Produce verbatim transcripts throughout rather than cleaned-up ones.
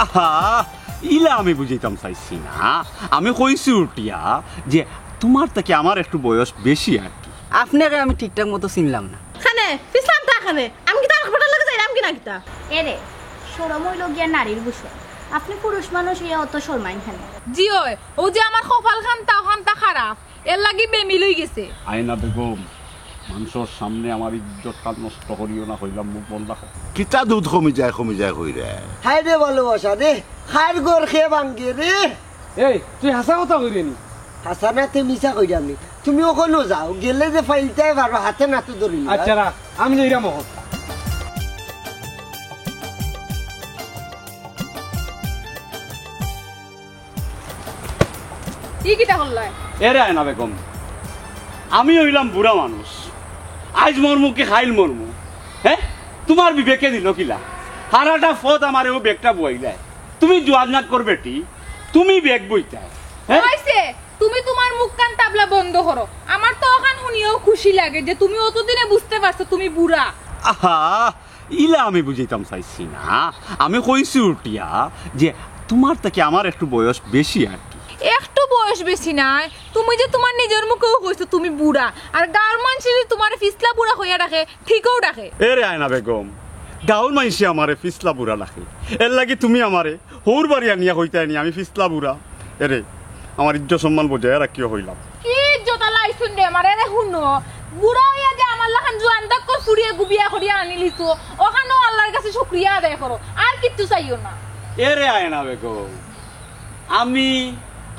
আহা, ইলা আমি বুঝাইতাম চাইছি না। আমি কইছি উঠিয়া যে তুমার থাকি আমার একটু বয়স বেশি আর কি। আপনারে আমি ঠিকঠাক মতো চিনলাম না। কেনে? ফিছলাম তা কেনে? আমি কিতা আরক বেটার লগে যাইরাম কি না কিতা? এরে, শরম অইলো গিয়া নারীর ভূষণ। আপনে পুরুষ মানুষ অইয়া অত শরমাইন কেনে? জি অয়, অউ যে আমার কপাল খান্তা, খান্তা খারাপ, এরলাগি বেমিল অইগেছে। আয়না বেগম, মানষর সামনে আমার ইজ্জতখান নষ্ট করিও না, কইলাম মুখ বন্ধ রাখো। কিতা দুধ কমি যায়, কমি যায় কইরা। হায় রে ভালোবাসা রে, কার ঘর কে ভাঙ্গে রে। এই, তুই হাছা কথা কইরে নি? হাছা না, তুই মিছা কইরাম নি। তুমি অখনো যাও, গেলে যে ফাইলতায় পারবা, হাতে নাতে ধরি নিবা। আচ্ছা, রাখ, আমি যাইরাম অখন। ই কিতা করলায়? এরে আয়না বেগম, আমি অইলাম বুড়া মানুষ, আইজ মরমু কি কাইল মরমু, হে? তুমার বিবেকে দিলো কিলা? হারাটা পথ আমারে অউ বেগটা বওয়াইলায়। তুমি জুয়ান জাতকর বেটি, তুমি বেগ বইতায়, হে? অইছে, তুমি তুমার মুখখান তাবলা বন্ধ করো। আমার তো অখান হুনিয়াউ খুশি লাগে যে তুমি অতদিনে বুঝতে পারছো তুমি বুড়া। আহা, ইলা আমি বুঝাইতাম চাইছি না। আমি কইছি উঠিয়া যে তুমার থাকি আমার একটু বয়স বেশি আর কি। একটু বয়স বেশি নায়, তুমি যে তুমার নিজর মুখেউ কইছো তুমি বুড়া, আর গাঁওর মানষে যদি তুমারে ফিছলা বুড়া কইয়া ডাকে, ঠিকউ ডাকে। এরে আয়না বেগম, গাঁওর মানষে আমারে ফিছলা বুড়া ডাকে, এরলাগি তুমি আমারে হউর বাড়ি আনিয়া কইতায় নি আমি ফিছলা বুড়া। এরে, আমার ইজ্জত সম্মান বজায় রাখিও কইলাম। কি ইজ্জত আলা আইছইন রে আমার, এরে হুনো, বুড়া অইয়া যে আমার লাখান জুয়ান জাতকর ফুড়িয়ে গু বিয়া করিয়া আনিলিছো, অখানউ আল্লার গেছে শুকরিয়া আদায় করো, আর কিচ্ছু চাইও না। এরে আয়না বেগম, আমি,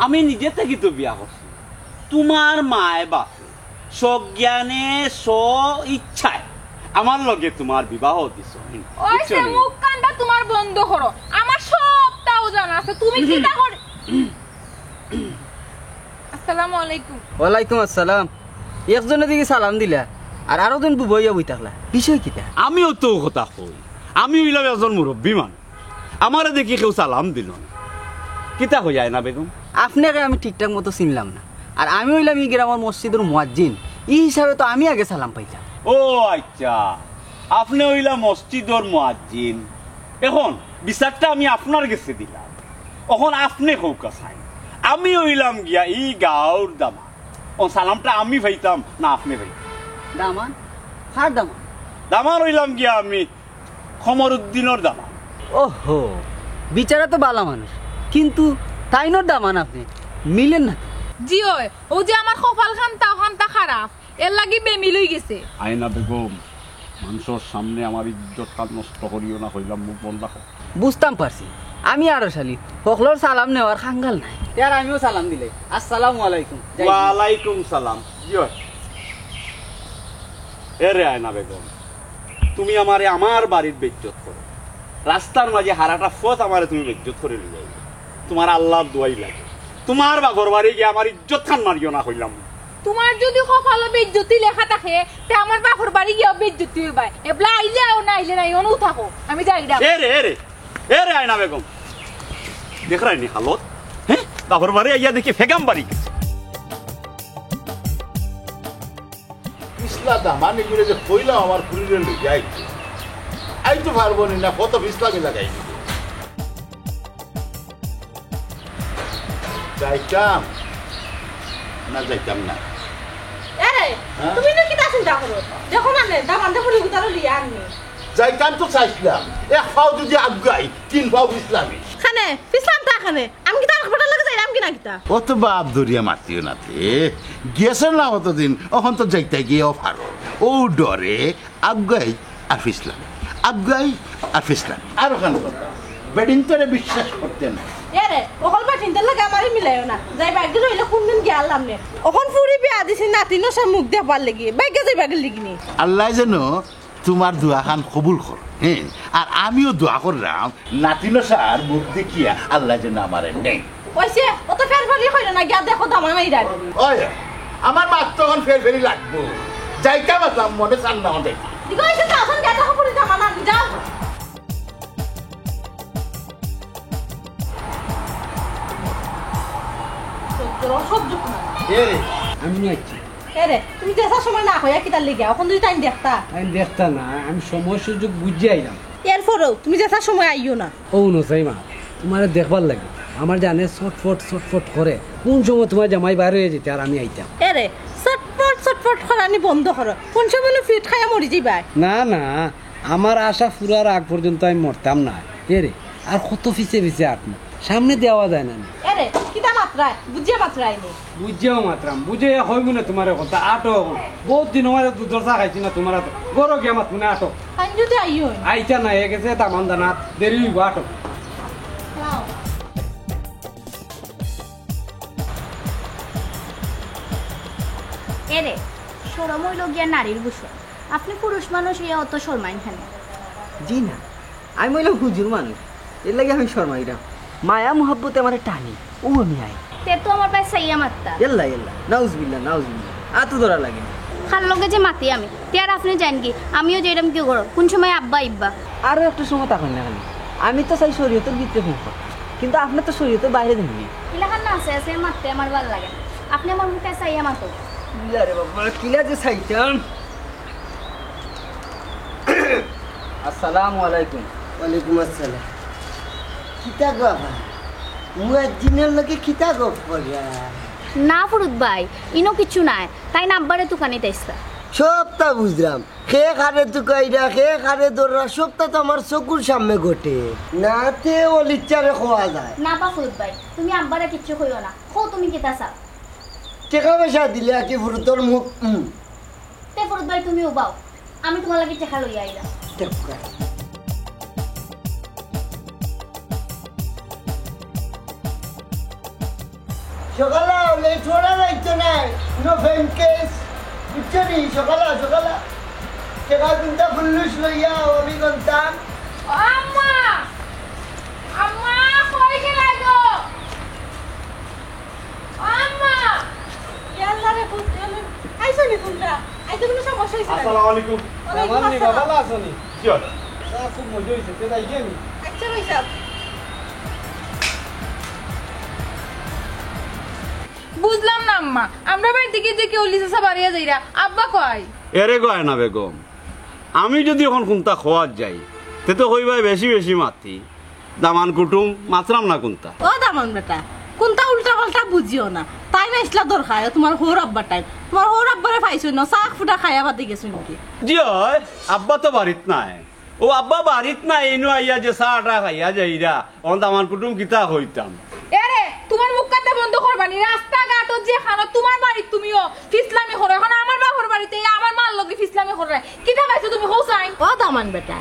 আমি নিজে থাকি তো বিয়া করছি, তুমার মায় বাপে সজ্ঞানে স্ব ইচ্ছায় আমার লগে তুমার বিবাহ দিছইন। অইছে, বুঝছো নি? মুখখানটা তুমার বন্ধ করো, আমার সবতাউ জানা আছে তুমি কিতা করি। আসসালামু আলাইকুম। ওয়ালাইকুম আসসালাম। একজনে দেখি সালাম দিলা, আর আরোজন বুবাইয়া বই থাকলা, বিষয় কিতা? আমিও তো কথা কই, আমি অইলাম একজন মুরব্বি মানুষ, আমারে দেখি কেউ সালাম দিলো না, কিতা কইয়া আয়না বেগম? আপনারে আমি ঠিকঠাক মতো চিনলাম না, আর আমি অইলাম ই গ্রামর মসজিদর মুয়াজ্জিন, ই হিসাবে তো আমি আগে সালাম পাইতাম। ও আচ্ছা, আপনে অইলা মসজিদর মুয়াজ্জিন, অখন বিচারটা আমি আপনার গেছে দিলাম, অখন আপনে কউক্কা চাইন, আমি অইলাম গিয়া ই গাঁওর দামান, অউ সালামটা আমি পাইতাম না আপনে পাইতা? দামান? কার দামান? দামান অইলাম গিয়া আমি কমরুদ্দিনর দামান। ওহো, বিচারা তো বালা মানুষ, কিন্তু তাইনর দামান আপনে মিলের না তো। জি অয়, অউ যে আমার কপালখান তাও খান্তা খারাপ, এরলাগি বেমিল অইগেছে। আয়না বেগম, মানষর সামনে আমার ইজ্জতখান নষ্ট করিও না, কইলাম মুখ বন্ধ রাখো। বুঝতাম পারছি, আমি আরো শালি, হকলর সালাম নেওয়ার খাঙ্গাল নায়। তে আর আমিও সালাম দিলাই, আসসালামু আলাইকুম। যাই। ওয়ালাইকুম সালাম। জি অয়। এরে আয়না বেগম, তুমি আমারে আমার বাড়িত বেইজ্জত করো, রাস্তার মাঝে হারাটা পথ আমারে তুমি বেইজ্জত করি লই যাইবায়। তুমার আল্লার দোয়াই লাগে, তুমার বাপর বাড়ি গিয়া আমার ইজ্জতখান মারিও না কইলাম। তুমার যুদি কপালো বেইজ্জতি লেখা থাকে, তে আমার বাপর বাড়ি গিয়াও বেইজ্জতি অইবায়। এবলা আইলে আও, না আইলে নাই, অনো থাকো, আমি যাইরাম। এরে, এরে, এরে আয়না বেগম, দেখরায়নি হালত, হে? বাপর বাড়ি আইয়া দেখি ফেগাম বাড়ি গেছে। ফিছলা দামান ইগুরে যে কইলাম আমার ফুরিরে লইয়া আইতে, আইতো পারবো নি না, কত ফিছলামি লাগাই দিবো। যাইতাম না, যাইতাম না। এরে, হ্যাঁ? তুমি ইনো কিতা চিন্তা করো? দেখো মানে, দামান্দে ফুরি গুতারো লইয়া আননি। যাইতাম তো চাইছলাম, এক পাও যুদি আগুয়াই, তিন পাও ফিছলামি। খানে, ফিছলাম তা খানে। আমি কিতা আরক বেটার লগে যাইরাম কি না কিতা? অত বাপ ধরিয়া মাতিও না তে। গেছে না অতদিন, অখন তো যাইতায় গিয়াও পারো। অউ ডরে আগুয়াই আর ফিছলামি, আগুয়াই আর ফিছলামি। আর অখান কথা, বেটিন্তরে বিশ্বাস করতে না। এরে, অকল বেটিন্তর লগে আমারে মিলাইও না। যাইবায়গি অইলে কুনদিন গিয়া আরলাম নে। অখন ফুরি বিয়া দিছি, নাতিনর মুখ দেখবার লাগি। বাইগা যাইবায়গি লিগিনি। আল্লায় যেন তুমার দোয়াখান কবুল করইন, হে? আর আমিও দোয়া কররাম, নাতিনর মুখ দেখিয়া আল্লায় যেন আমারে নেইন। অইছে, অত ফেরফেরি কইরো না, গিয়া দেখো দামান আইরার। ওই, আমার মাত তো অখন ফেরফেরি লাগবো। যাইতাম আছলাম, মনে চার না অখন যাইতাম। দিগো, অইছে তো, অখন গিয়া দেখো ফুরি দামান আননি, যাও। সহ্য, অসহ্য কুনা। এরে, আমি আইছি। এরে, তুমি যেতা সময় না কইয়া কিতার লাগিয়া? অখন যুদি তাইন দেখতা। তাইন দেখতা না, আমি সময় সুযোগ বুঝিয়া আইলাম। এরপরেও তুমি যেতা সময় আইও না। ও নসাই মা, তুমারে দেখবার লাগি। আমার জানে ছটফট ছটফট করে, কুন সময় তুমার জামাই বার অইয়া যাইতা আর আমি আইতাম। এরে, ছটফট ছটফট করানি বন্ধ করো। কুন সময় নু ফিট খাইয়া মরি যাইবায়? না, না, আমার আশা ফুরার আগ পর্যন্ত আমি মরতাম না। এরে, আর কত পিছে পিছে আটমু, সামনে দেওয়া যায় না নি। এরে, কিতা মাতরায়? বুঝিয়া মাতরায় নি। বুঝিয়াও মাতরাম, বুঝিয়া কইমু না তুমারে কথা। আটো, বউত দিন অইছে দুধর চা খাইছি না তুমার আতো। ঘরো গিয়া মাতমু না, আটো। আইন যদি আইও। আইতা না, এ গেছে দামান দানা, দেরি অইবো, আটো। এরে, শরম অইলো গিয়া নারীর ভূষণ। আপনে পুরুষ মানুষ অইয়া অত শরমাইন কেনে? জি না, আমি অইলাম হুজুর মানুষ, এর লাগি আমি শরমাইরাম। মায়া মুহাব্বতে আমারে টানি, ও আমি আই। তে তো আমার বায় চাইয়া মাততা। এল্লা, এল্লা, নাউজুবিল্লাহ, নাউজুবিল্লাহ। আতো ধরা লাগে না। কার লগে যে মাতি আমি, তে আর আপনে যাইন কি? আমিও যাইরাম কি করো? কুন সময় আব্বা ইব্বা? আরো একটু সময় থাকইন না কেনে? আমি তো চাই শরীয়তর ভিতরে ফোন করতে, কিন্তু আপনে তো শরীয়তর বাইরে যাইন কি? ইলাখান না আছে, আছে মাততে আমার ভালা লাগে না। আপনে আমার মুখে চাইয়া মাতো। ইলা রে বাবা, কিলা যে চাইতাম। আসসালামু আলাইকুম। ওয়ালাইকুম আসসালাম। কিতা গো আফা? মুয়াজ্জিনর লগে কিতা গপ করিয়া? না ফুরুত ভাই, ইনো কিচ্ছু নাই। তাইন আব্বারে তুকানিত আইছলা। সবতা বুঝরাম। কে কারে তুকাইরা, কে কারে ধররা, সবতা তো আমার চকুর সামনে ঘটে। না তে অলিচ্ছারে কওয়া যায়। না বা ফুরুত ভাই, তুমি আব্বারে কিচ্ছু কইও না। কও তুমি কিতা চাও? টেকা পয়সা দিলে আর কি ফুরুতর মুখ, উম। তে ফুরুত ভাই, তুমি উবাও, আমি তুমার লাগি টেকা লইয়া আইরাম। টেকা। সকালা, লেট করা যাইতো নায়, no pain case, বুঝছো নি? সকালা, সকালা, টেকা কুনতা ফুল্লুস লইয়া আও, আমি গনতাম। ও আম্মা, আম্মা, কই গেলা গো? আম্মা! ইয়াল্লা রে, পুত, ইয়াল্লা। আইছো নি তুমরা? আইতে কুনু সমস্যা অইছে না? আসসালামু আলাইকুম। ওয়ালাইকুম আসসালাম। বাবা, ভালা আছো নি? কি অয়? আহ, খুব মজা অইছে, তে যাই গিয়া নি? আচ্ছা, ভাই সাহেব। বুঝলাম না আম্মা, আমরা বাড়িত দেখি দেখি অলি চাচা বাড়িয়া যাইরা, আব্বা কই? এরে গয়না বেগম, আমি যদি অখন কুনতা কওয়াত যাই, তে তো কইবায় বেশি বেশি মাতি। দামান কুটুম, মাতরাম না কুনতা। ও দামান বেটা, কুনতা উল্টা পাল্টা বুঝিও না। তাইন আইছলা দরকারে, তুমার হউর আব্বার টাইম। তুমার হউর আব্বারে পাইছো না, চা ফুটা খাইয়া বাদে গেছো নাকি? জি অয়, আব্বা তো বাড়িত নাই। ও আব্বা বাড়িত নাই, ইনো আইয়া যে চা টা খাইয়া যাইরা, অখন দামান কুটুম কিতা কইতাম। এরে, তুমার মুখ কান্তা বন্ধ করবা নি? রাস্তাঘাটও যে খানো তুমার বাড়িত তুমিও ফিসলামি করো, অখন আমার বাপর বাড়িত আমার মার লগে ফিসলামি কররায়। কিতা পাইছো তুমি, কও চাই? ও দামান বেটা,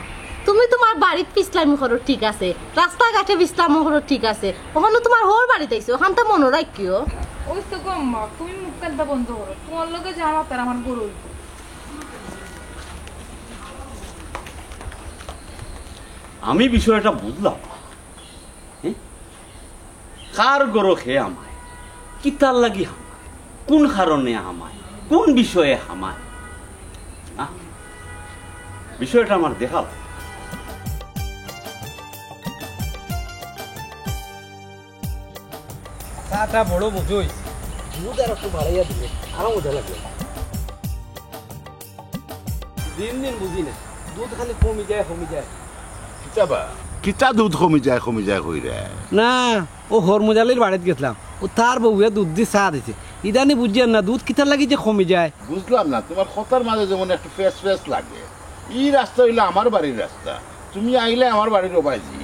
তুমি তুমার বাড়িত ফিসলামি করো ঠিক আছে, রাস্তাঘাটে ফিসলামি করো ঠিক আছে, অখনো তুমার হউর বাড়িত আইছো, অখানতা মনো রাখিও। অইছে গো আম্মা, তুমি মুখ কান্তা বন্ধ করো, তুমার লগে যা মাতার আমার বড় অইবো। আমি বিষয়টা বুঝলাম না। হ্যাঁ? কার ঘরো কে হামায়? কিতার লাগি হামায়? কুন কারণে হামায়? কুন বিষয়ে হামায়? না, বিষয়টা আমার দেখা লাগবো। চা টা বড় মজা অইছে। দুধ আর একটু বাড়াইয়া দিলে আরো মজা লাগবে। দিন দিন বুঝি না, দুধ খালি কমি যায়, কমি যায়। কিতা বা? কিতা দুধ কমি যায়, কমি যায় কইরা? না, ও হরমুজালির বাড়িত গেছলাম, ও তার বউয়ে দুধ দি চা দিছে। ইদানি বুঝিয়ার না, দুধ কিতার লাগি যে কমি যায়। বুঝলাম না, তুমার কথার মাঝে যেমন একটু ফেস ফেস লাগে। ই রাস্তা অইলো আমার বাড়ির রাস্তা, তুমি আইলে আমার বাড়ির ওবায়দি,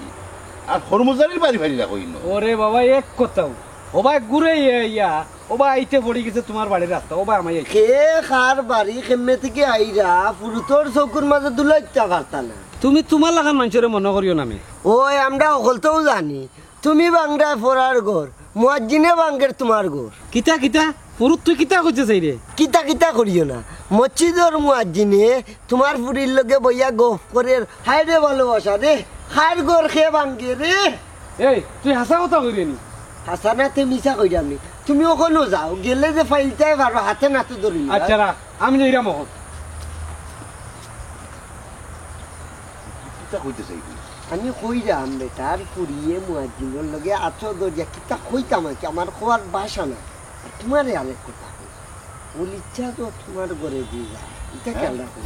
আর হরমুজালির বাড়ি ফারি রাখো ইনো। ওরে বাবা, এক কথাও, ওবায় ঘুরে ইয়া, ওবায় আইতে পড়ি গেছে তুমার বাড়ির রাস্তা, ওবায় আমায় আইতে। কে কার বাড়ি কেমনে থাকি আইরা, ফুরুতর চকুর মাঝে ধুলাইতা পারতা না। তুমি তুমার লাখান মানষরে মনো করিও না মি। ওই আমরা হকলতেউ জানি, তুমি ভাংরায় ফরার ঘর, মুয়াজ্জিনে ভাংগের তুমার ঘর। কিতা, কিতা? ফুরুত তুই কিতা কইতে চাইরে? কিতা কিতা করিও না, মসজিদর মুয়াজ্জিনে তুমার ফুরির লগে বইয়া গফ করের, হায় রে ভালোবাসা রে, কার ঘর কে ভাংগে রে। এই, তুই হাছা কথা কইরে নি? হাছা না তে মিছা কইরাম নি? তুমি অখনো যাও, গেলে যে ফাইলতায় পারো, হাতে নাতে ধরি নিবা। আচ্ছা, রাখ, আমি যাইরাম অখন। কিতা কইতে চাইবি? আমি কইরাম বেটার ফুরিয়ে মুয়াজ্জিনর লগে আতো ধরিয়া কিতা কইতাম আর কি, আমার কওয়ার ভাষা নাই। আর তুমারে আরেক কথা কই, অলিচ্ছা তো তুমার ঘরে দিয়া যায়, ইটা হ্যাঁ? খেয়াল রাখো।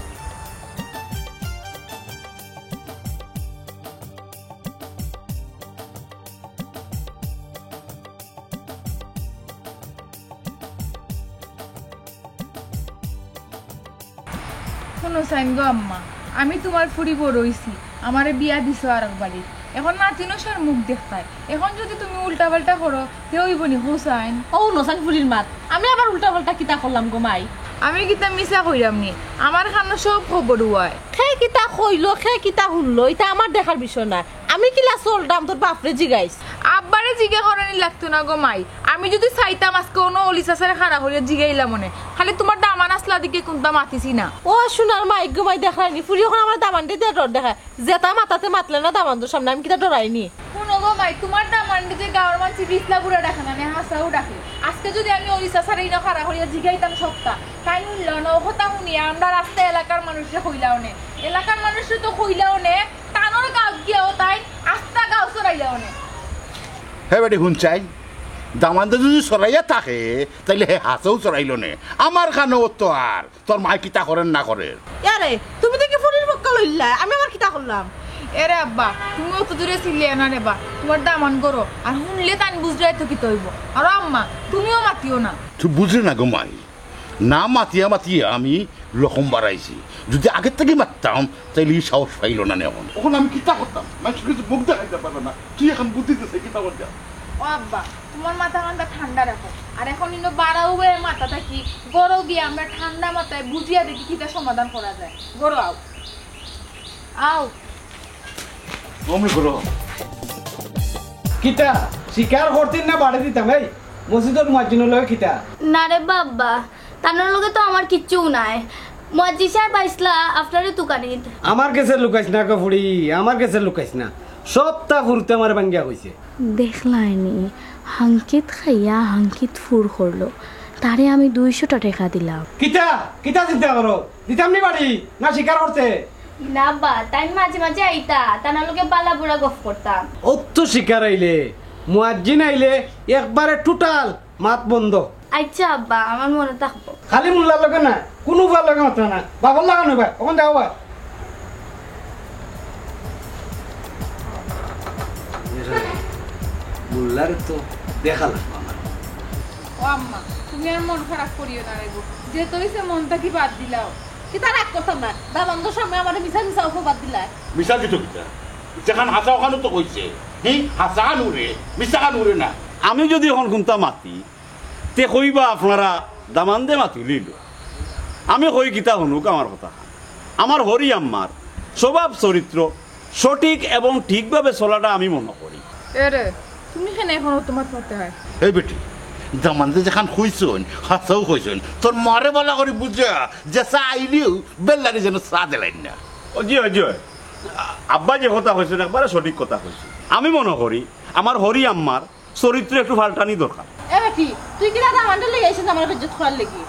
হুনো চাইন গো আম্মা, আমি তুমার ফুড়ি বড় অইছি, আমারে বিয়া দিছো আরক বাড়িত, এখন নাতিনশার মুখ দেখতায়, এখন যুদি তুমি উল্টা পাল্টা করো, তে অইবো নি কও চাইন? অউ হুনো চাইন ফুড়ির মাত, আমি আবার উল্টা পাল্টা কিতা করলাম গো মাই? আমি কিতা মিছা কইরাম নি? আমার কানো সব খবর অয়। কে কিতা কইলো, কে কিতা হুনলো, ইতা আমার দেখার বিষয় নায়। আমি কিলা চলরাম, তোর বাপরে জিগাইস। আব্বারে জিগা করানি লাগতো না গো মাই। আমি যুদি চাইতাম আজকে অনো অলি চাচারে খাড়া করিয়া জিগাইলাম অনে। খালি তুমার দামান আছলা দেখি কুনতা মাতিছি না। ও সোনার মাই গো মাই, দেখরায়নি, ফুড়ি অখন আমার দামানরে দিয়া ডর দেখায়। যেতা মাতাতে মাতলে না দামান্দর সামনে, আমি কিতা ডরাইনি? হুনো গো মাই, তুমার দামানরে যে গাউর মানষে বিছলা বুড়া ডাকে না নে, হাছাউ ডাকে। আজকে যুদি আমি অলি চাচারে ইনো খাড়া করিয়া জিগাইতাম সবতা, তাইন হুনলা না, অউ কথা হুনিয়া আমরা রাস্তায় এলাকার মানুষরে কইলা অনে। এলাকার মানুষরে তো কইলা অনে, তানর গাউত গিয়াও তাইন আস্তা গাউ চড়াইলা অনে। হে বেটি হুন চাইন, দামান্দে যুদি চড়াইয়া থাকে, তাইলে হে হাছাউ চড়াইলো নে। আমার কানো তো আর তোর মাই কিতা করের না করের। এরে, তুমি দেখি ফুড়ির পক্ষ লইলা, আমি আবার কিতা করলাম? এরে আব্বা, তুমি অত জুরে চিল্লাইও না রে বা, তুমার দামান গরো, আর হুনলে তাইন বুঝরায় তো কিতা অইবো। আর আম্মা, তুমিও মাতিও না। তুই বুঝরে না গো মাই, না মাতিয়া মাতিয়া আমি লকম বাড়াইছি। যুদি আগের থাকি মাততাম, তাইলে ই সাহস পাইলো না নে অখন। অখন আমি কিতা করতাম? মানষর গেছে মুখ দেখাইতাম পারলাম না। তুই অখন বুদ্ধি দিস, কিতা করতাম? ও আব্বা, তুমার মাথা কান্দা ঠান্ডা রাখো। আর অখন ইনো বাড়াও বে মাথা থাকি, গরো গিয়া আমরা ঠান্ডা মাথায় বুঝিয়া দেখি কিতা সমাধান করা যায়। গরো আও। আও। অমনি করো। কিতা? স্বীকার করতিন না বাড়ি দিতাম? এই, মসজিদর মুয়াজ্জিনর লগে কিতা? না রে বাবা, তানর লগে তো আমার কিচ্ছুউ নাই। মুয়াজ্জিন সাব আইছলা আপনারে তুকানিত। আমার গেছে লুকাইস না গো ফুড়ি, আমার গেছে লুকাইস না। সবতা ফুরুতে আমারে ভাঙ্গিয়া কইছে। দেখলায়নি, হাংকিত খাইয়া হাংকিত ফুর করলো। তারে আমি দুইশোটা টেকা দিলাম। কিতা? কিতা চিন্তা করো? দিতাম নি বাড়ি? না স্বীকার করতে? না বা, তাইন মাঝে মাঝে আইতা, তানর লগে বালা বুরা গফ করতাম। অত স্বীকার আইলে, মুয়াজ্জিন আইলে একবারে total মাত বন্ধ। আচ্ছা আব্বা, আমার মনো থাকবো। খালি মোল্লার লগে না, কুনু ফুয়ার লগে মাতরা না। বাবার লগে নয় বা, অখন যাও বা। মোল্লারে তো দেখা লাগবো আমার। ও আম্মা, তুমি আর মন খারাপ করিও না রে গো। যেতা অইছে মন থাকি বাদ দিলাও। কিতা রাগ করতাম না? দামান্দর সামনে আমারে মিছা মিছা অপবাদ দিলায়। মিছা কিতা কিতা? যেখান হাছা অখানউ তো কইছে। হি, হাছা খান উরে, মিছা খান উরে না। আমি যুদি অখন কুনতা মাতি, তে কইবা আপনারা দামান্দে মাতিলিলো। আমি কই কিতা হুনুক আমার কথা। আমার হরি আম্মার স্বভাব চরিত্র সঠিক এবং ঠিকভাবে চলাটা আমি মনো করি। এরে, তুমি কেনে অখন অত মাত মাতরায়? এই বেটি, দামান্দে যেখান কইছইন, হাছাউ কইছইন। তোর মারে বালা করি বুঝা, যেছা আইলেও বেল্লারি যেন চা দিলাইন না। ও জি, ও জি। আ-, আব্বা যে কথা কইছইন, একবারে সঠিক কথা কইছইন। আমি মনো করি, আমার হরি আম্মার চরিত্র একটু পাল্টানি দরকার। এ বেটি, তুই কিলা দামান্দরে লই আইছস আমারে বেইজ্জত করার লাগি?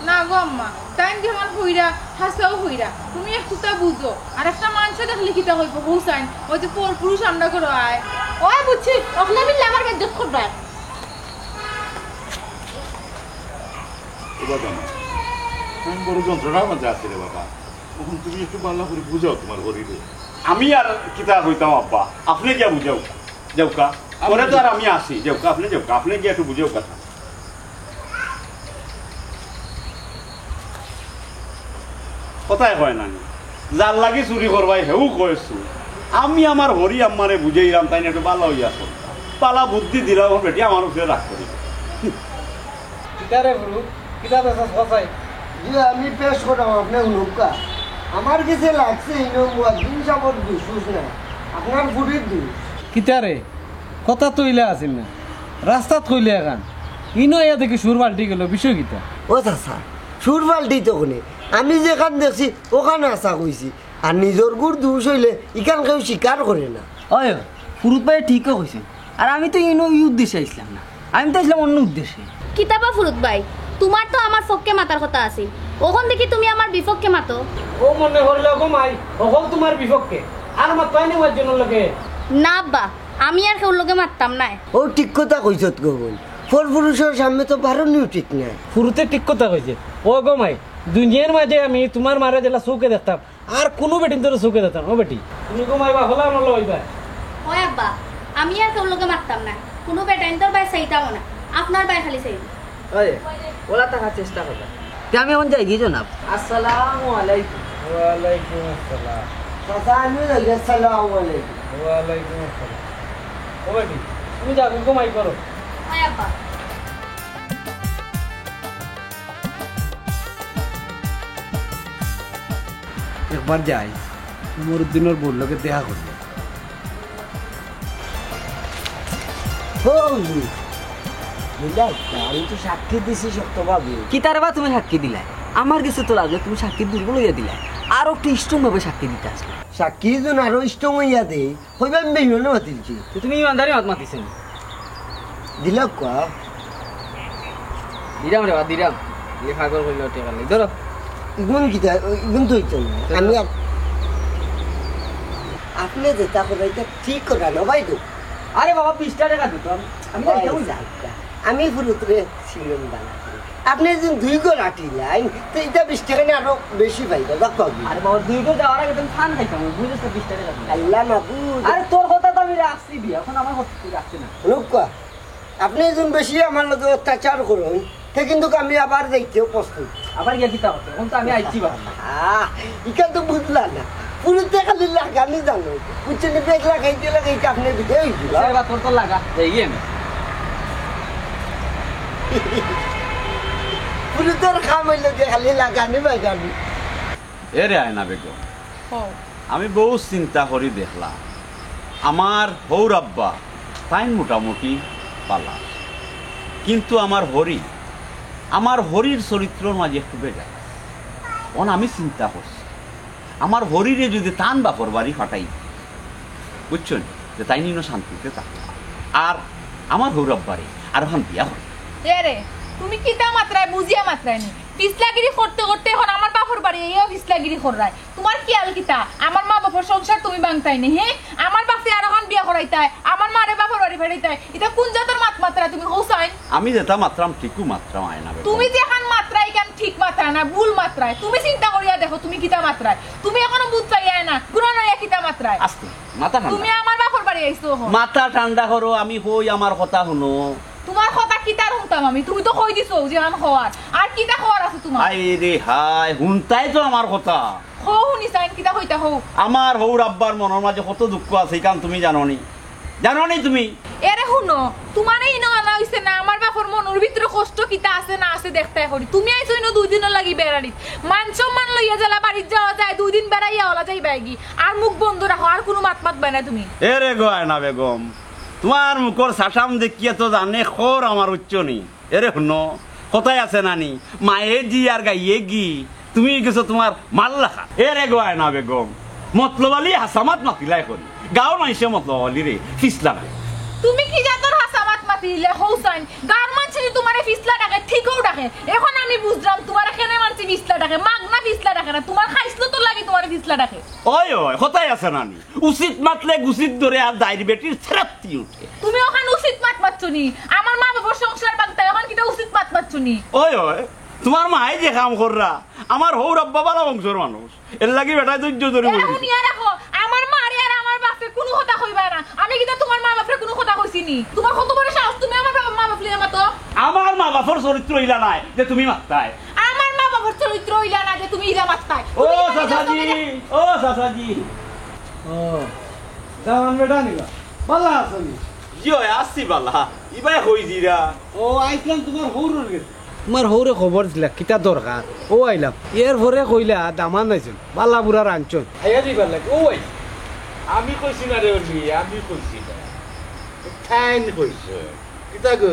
না গো আম্মা, তাইন যেখান কইরা, হাছাউ কইরা। তুমি একটুতা বুঝো। আর একটা মানষে দেখলে কিতা কইবো, কও চাইন? অউ যে পরপুরুষ আমরার ঘরো আয়। ওই বুঝছি, অখনে মিললে আমারে বেইজ্জত করবায়। ও বাবা, আমি বড় যন্ত্রণার মাঝে আছি রে বাবা। অখন তুমি একটু বালা করি বুঝাও তুমার হরিরে। আমি আর কিতা কইতাম আব্বা, আপনে গিয়া বুঝাউক্কা। যাউক্কা। পরে তো আর আমি আছি, যাউক্কা, আপনে যাউক্কা, আপনে গিয়া একটু বুঝাউক্কা। কথায় কয় না নি, যার লাগি চুরি করবায় হেউ কয় চুর। আমি আমার হরি আম্মারে বুঝাইরাম, তাইন একটু বালা অইয়া চলতা। বালা বুদ্ধি দিরাম, অখন বেটি আমার উপরে রাগ করি। কিতা রে গুরু, কিতা দেখাছ কও চাই? জি, আমি পেশ করাম, আপনে হুনুক্কা। আমার গেছে লাগছে, ইনো মুয়াজ্জিন সাবর দুষ নাই, আপনার ফুড়ির দুষ। কিতা রে, কথা তো ইলা আছিল না, রাস্তাত কইলে এখান, ইনো আইয়া দেখি সুর পাল্টি গেল, বিষয় কিতা? ও চাচা, সুর পাল্টি তো কোনে, আমি যেখান দেখছি, ওখান হাছা কইছি। আর নিজর গুর দুষ অইলে ইখান কেউ স্বীকার করে না। অয়, ফুরুত ভাইয়ে ঠিকউ কইছইন। আর আমি তো ইনো ই উদ্দেশ্যে আইছলাম না, আমি তো আইছলাম অন্য উদ্দেশ্যে। কিতা বা ফুরুত ভাই, তুমার তো আমার পক্ষে মাতার কথা আছিল, অখন দেখি তুমি আমার বিপক্ষে মাতো। ও মনে করলে গো মাই, হকল তুমার বিপক্ষে, আর মাতবায় নি মুয়াজ্জিনর লগে? না আব্বা, আমি আর কেউর লগে মাততাম নায়। ও ঠিক কথা কইছত গো বইন, পরপুরুষর সামনে তো বারনিও ঠিক নায়। ফুরুতে ঠিক কথা কইছে। ও গো মাই, দুনিয়ার মাঝে আমি তুমার মারে যেলা চউখে দেখতাম, আর কুনু বেটিন্তরে চউখে দেখতাম না, ও বেটি। তুমি গো মাই বা হলা আমার লইবা। ওই আব্বা, আমি আর কেউর লগে মাততাম না, কুনু বেটাইন্তর বায় চাইতামও না, আপনার বায় খালি চাইমু। ওই, ওলা থাকার চেষ্টা করবা। তে আমি অখন যাইগি জনাব। আসসালামু আলাইকুম। ওয়ালাইকুম আসসালাম। চাচা, আমি লই যাই, আসসালামু আলাইকুম। ওয়ালাইকুম আসসালাম। ও বেটি, তুমি যাও, তুমি ঘুমাই করো। হয় আব্বা। একবার যাই, উমর উদ্দিনর বউর লগে দেখা করি। ও হুজুর, বুঝলাম, আমি তো সাক্ষী দিছি শক্তভাবে। কিতারে বা তুমি সাক্ষী দিলায়? আমার গেছে তো লাগলো তুমি সাক্ষী দুর্বল অইয়া দিলায়। আরো একটু strong ভাবে সাক্ষী দিতা আছলায়। সাক্ষী যদি আরো strong অইয়া দেই, কইবা আমি বেইমানে মাতিলছি। তো তুমি ইমানদারি মাত মাতিছো নি? দিলাম কওয়া। দিলাম রে বা, দিলাম। ইয়ে পাগল করিল টেকা নাই। ধরো। ইগুন কিতা? ইগুন তো অইতো না। ধরো। আমি আপ-, আপনে যেটা করা, ইটা ঠিক করা না, ভাই তো। আরে বাবা, বিশটা টেকা দিতাম। আমি ভাই, যাইতাম না। যাইতা। আমি ফুরুতরে চিনলাম বালা। আপনে যদি দুই গো লাঠি লাইন, তো ইটা বিশ টেকা নিয়া আরো বেশি পাইবা, বাপ পাবি। আরে বাবা, দুই গো দেওয়ার আগে তুমি ফান খাইতাম, বুঝছস তো, বিশটা টেকা দিলাম। আল্লাহ মাবুদ। আরে তোর কথা তো আমি রাখছি বিয়া, এখন আমার কথা তুই রাখছি না। লোক কয়, আপনে যদি বেশি আমার লগে অত্যাচার করইন, তে কিন্তু আমি আবার যাইতেও প্রস্তুত। আবার গিয়া কিতা করতে? এখন তো আমি আইছি বাবা। আহ, ইখান তো বুঝলা না। ফুরুতে খালি লাগানি জানো। বুঝছইন নি? বেগ লাগাইতে লাগাইতে আপনে বিদায় অইযিবা। আচ্ছা, এবার তোর তো লাগা। এই গিয়ে আমি। ফুরুতর কাম অইলো যে খালি লাগানি বাগানি। এ রে আয়না বেগম, ও। আমি বউত চিন্তা করি দেখলাম, আমার হউর আব্বা তাইন মোটামুটি বালা, কিন্তু আমার হরি, আমার হরির চরিত্রর মাঝে একটু বেজার। অখন আমি চিন্তা করছি, আমার হরিরে যদি তান বাপর বাড়ি ফাটাই, বুঝছইন, যে তাইন ইনো শান্তিতে থাকবা, আর আমার হউর আব্বারে আরোখান বিয়া করবা। এ রে, তুমি কিতা মাতরায়, বুঝিয়া মাতরায় নি। ফিসলাগিরি করতে করতে এখন আমার বাপর বাড়ি আইয়াও ফিসলাগিরি কররায়। তুমার খিয়াল কিতা? আমার মা বাপর সংসার তুমি ভাংতায় নি, হে? আমার বাপরে আরোখান বিয়া করাইতায়, আমার মারে বাপর বাড়ি ফাটাইতায়। ইতা কুন জাতর মাত মাতরায় তুমি, কও চাইন? আমি যেটা মাতরাম, ঠিকউ মাতরাম, আয়না বেগম। তুমি যেখান মাতরায়, ইখান ঠিক মাতরায় না, ভুল মাতরায়। তুমি চিন্তা করিয়া দেখো, তুমি কিতা মাতরায়। তুমি এখনো বুঝ পাইরায় না, গুনা নয়া কিতা মাতরায়। আস্তে, মাথা ঠান্ডা। তুমি আমার বাপর বাড়ি আইছো এখন। মাথা ঠান্ডা করো, আমি কই আমার কথা হুনো। তুমার কথা কিতার হুনতাম আমি? তুমি তো কই দিছো যেখান কওয়ার। আর কিতা কওয়ার আছে তুমার? হায় রে হায়, হুনতায় তো আমার কথা। কও হুনি চাইন, কিতা কইতা কও। আমার হউর আব্বার মনর মাঝে কত দুঃখ আছে, ইখান তুমি জানো নি? জানো নি তুমি? এরে হুনো, তুমারে ইনো আনা অইছে না, আমার বাপর মনর ভিতরে কষ্ট কিতা আছে না আছে দেখতায় করি। তুমি আইছো ইনো দুই দিনর লাগি বেড়ানিত। মান সম্মান লইয়া যেলা বাড়িত যাওয়া যায়, দুই দিন বেড়াইয়া অলা যাইবায়গি। আর মুখ বন্ধ রাখো, আর কুনু মাত মাতবায় না তুমি। এরে গো আয়না বেগম, তুমার মুখর সাসাম দেখিয়া তো জানে খর আমার উচ্চ নি। এরে হুনো, কথায় আছে না নি, মায়ে জি আর গাইয়ে গি, তুমি গেছো তুমার মার লাখান। এরে গো আয়না বেগম, মতলব আলী হাছা মাত মাতিলায় করি। গাঁওর মানষে মতলব আলীরে ফিসলা ডাকে। তুমি কি জাতর হাছা মাত মাতিলায় কও চাইন? গাঁওর মানষে যদি তুমারে ফিসলা ডাকে, ঠিকউ ডাকে। এখন আমি বুঝলাম তুমারে কেনে মানষে ফিসলা ডাকে। মাগনা ফিসলা ডাকে না, তুমার খাইছলতর লাগি তুমারে ফিসলা ডাকে। ওই, ওই, কথায় আছে না নি? উচিত মাতলে গুছিত ধরে আর দাইর বেটির ছেড়াত্তি উঠে। তুমি অখান উচিত মাত মাতছো নি? আমার মা বাপর সংসার ভাংতায়, অখান কিতা উচিত মাত মাতছো নি? ওই, ওই, তুমার মায়ে যে কাম কররা, আমার হউর আব্বা বালা বংশর মানুষ, এরলাগি বেটায় ধৈর্য ধরি এরে বইছে। হুনিয়া রাখো, আমার মারে আর আমার বাপরে কুনু কথা কইবায় না। আমি কিতা তুমার মা বাপরে কুনু কথা কইছি নি? তুমার কত বড় সাহস, তুমি আমার বাপ, মা বাপ লইয়া মাতো? আমার মা বাপর চরিত্র ইলা নায় যে তুমি মাততায়। আমার মা বাপর চরিত্র ইলা না যে তুমি ইলা মাততায়। ও তুমি ইলা চাচাজি, মাততায়। ও চাচাজি। ও, দামান বেটা নিবা। বালা আছো নি? জি অয়, আছি বালা। ইবায় কই যিরা? ও, আইছলাম তুমার হউরর গেছে। তুমার হউরে খবর দিলা, কিতা দরকার? ও আইলাম। এর পরে কইলা, দামান আইছইন। বালা বুরা রানছইন। আইয়া দিবার লাগে। ও আইছে। আমি কইছি না রে অলি, আমি কইছি না। তাইন কইছে। কিতা গো,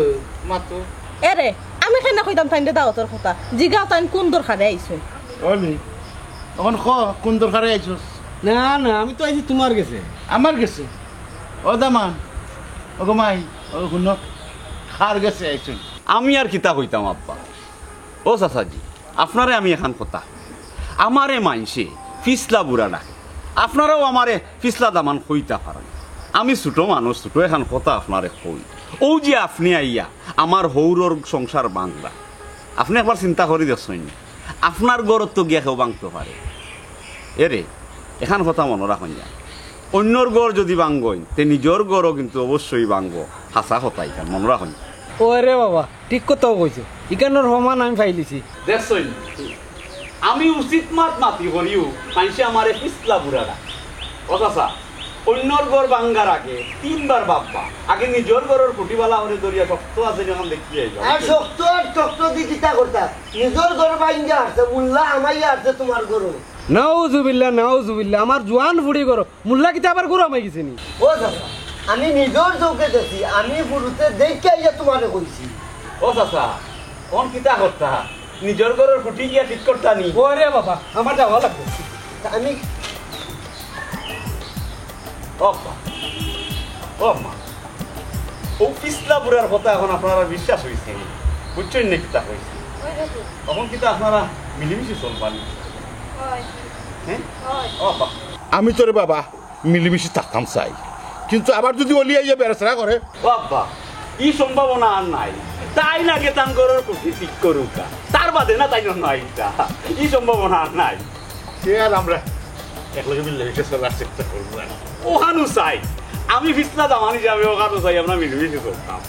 মাতো? এরে, আমি কেনে কইতাম তাইনরে দাওয়াতর কথা? জিগাও তাইন কুন দরকারে আইছইন? অলি, অখন ক, কুন দরকারে আইছস? না, না, আমি তো আইছি তুমার গেছে। আমার গেছে? ও দামান, ও গো মাই, ও হুনো, কার গেছে আইছইন? আমি আর কিতা কইতাম আব্বা? ও চাচাজি, আপনারে আমি এখান কথা, আমারে মানষে ফিসলা বুড়া ডাকে, আপনারাও আমারে ফিসলা দামান কইতা পারইন। আমি ছোট মানুষ, ছোট এখান কথা আপনারে কই। অউ যে আপনে আইয়া আমার হউরর সংসার ভাংলা, আপনে একবার চিন্তা করি দেখছইন নি? আপনার ঘরও তো গিয়া কেউ ভাংতো পারে। এরে, এখান কথা মনো রাখইন যা, অইন্যর ঘর যদি ভাঙ্গইন, তে নিজর ঘরও কিন্তু অবশ্যই ভাঙ্গো। হাছা কথা ইখান, মনো রাখইন। ও রে বাবা, ঠিক কথাউ কইছো। ইখানর প্রমাণ আমি পাইলিছি। দেখছইন? আমি উচিত মাত মাতি করিও, মানষে আমারে পিছলা বুড়া ডাকে। ও চাচা, অইন্যর ঘর ভাঙ্গার আগে তিনবার ভাববা। আগে নিজর ঘরর খুটি ভালা করি ধরিয়া শক্ত আছে নি অখন দেখি আইবা। আর শক্ত আর শক্ত দি কিতা করতা? নিজর ঘর ভাঙ্গা আছে, মুল্লা হামাইয়া আছে তুমার ঘরো। নাউজুবিল্লাহ, নাউজুবিল্লাহ, আমার জোয়ান ফুড়ি ঘরো মুল্লা কিতা আবার ঘরো হামাই গেছে নি? ও চাচা, আমি নিজর চউখে দেখছি, আমি ফুরুতে দেখিয়া আইয়া তুমারে কইছি। ও চাচা, অখন কিতা করতা? নিজর ঘরর খুটি গিয়া ঠিক করতা নি? ওরে বাবা, আমার যাওয়া লাগবো। তা আমি ও আব্বা, ও আম্মা, অউ পিছলা বুড়ার কথা অখন আপনারার বিশ্বাস অইছে নি? বুঝছইন নি কিতা কইছি? অখন কিতা আপনারা মিলিমিশি চলবা নি? হ্যাঁ? ও আব্বা, আমি তো রে বাবা মিলিমিশি থাকতাম চাই, কিন্তু আবার যুদি অলি আইয়া বেড়াছেড়া করে। ও আব্বা, ই সম্ভাবনা আর নাই। তাইন আগে তান ঘরর খুটি ঠিক করুক্কা, তার বাদে না তাইন অনো আইতা। ই সম্ভাবনা আর নাই। সে আর আমরা একলগে মিলিমিশি চলার চেষ্টা করবো আর কি। অখানউ চাই, আমি পিছলা দামান হিসাবে অখানউ চাই আমরা মিলিমিশি চলতাম।